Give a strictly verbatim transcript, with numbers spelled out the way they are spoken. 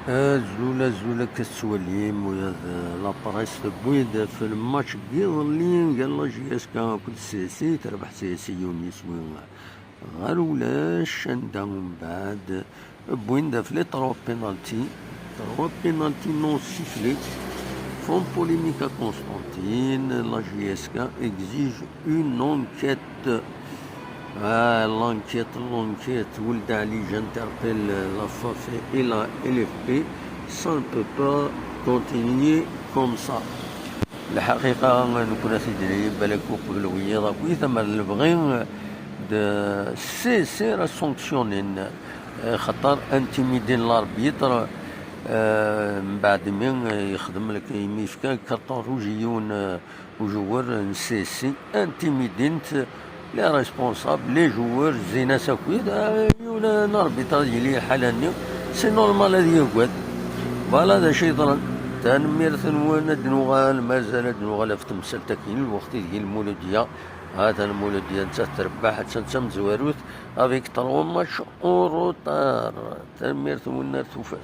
Azul, azul, akka tettwalim, ula d la presse tewwi-d ɣef lmatch n yiḍelli gar la J S K akked C S C, terbeḥ C S C yiwen yiswi ɣer ulac, anda umbeɛd wwin-d ɣef les trois pénaltys, trois pénaltys non sifflés, font polémique à Constantine, la J S K exige une enquête. Ah, l'enquête, l'enquête. Ould Ali, j'interpelle la F A F et la L F P. Ça ne peut pas continuer comme ça. Lḥaqiqa, nekkni ad t-id-nini, balak uqbel wiyaḍ akk, i tamar n lebɣi d C S C ara sanctionnin, xaṭer intimidin l'arbitre, eh, mbeɛd mi yexdem lak-, imi yefka carton rouge i yiwen, eh, ujewwer n C S C, intimidin-t les responsables, les joueurs, zzin-as akk, ah, yiwen n arbitre ad yili lḥala-nni, c'est normal ad yagad. Voilà d acu yeḍran. Tanemmirt-nwen, ad nuɣal, mazal ad nuɣal ɣef temsalt-agi, lweqt ideg Lmuludya, ha-t-an Lmuludya nettat trebbeḥ, attan d tamezwarut, avec trois matchs en retard. Tanemmirt-nwen, ar tufat.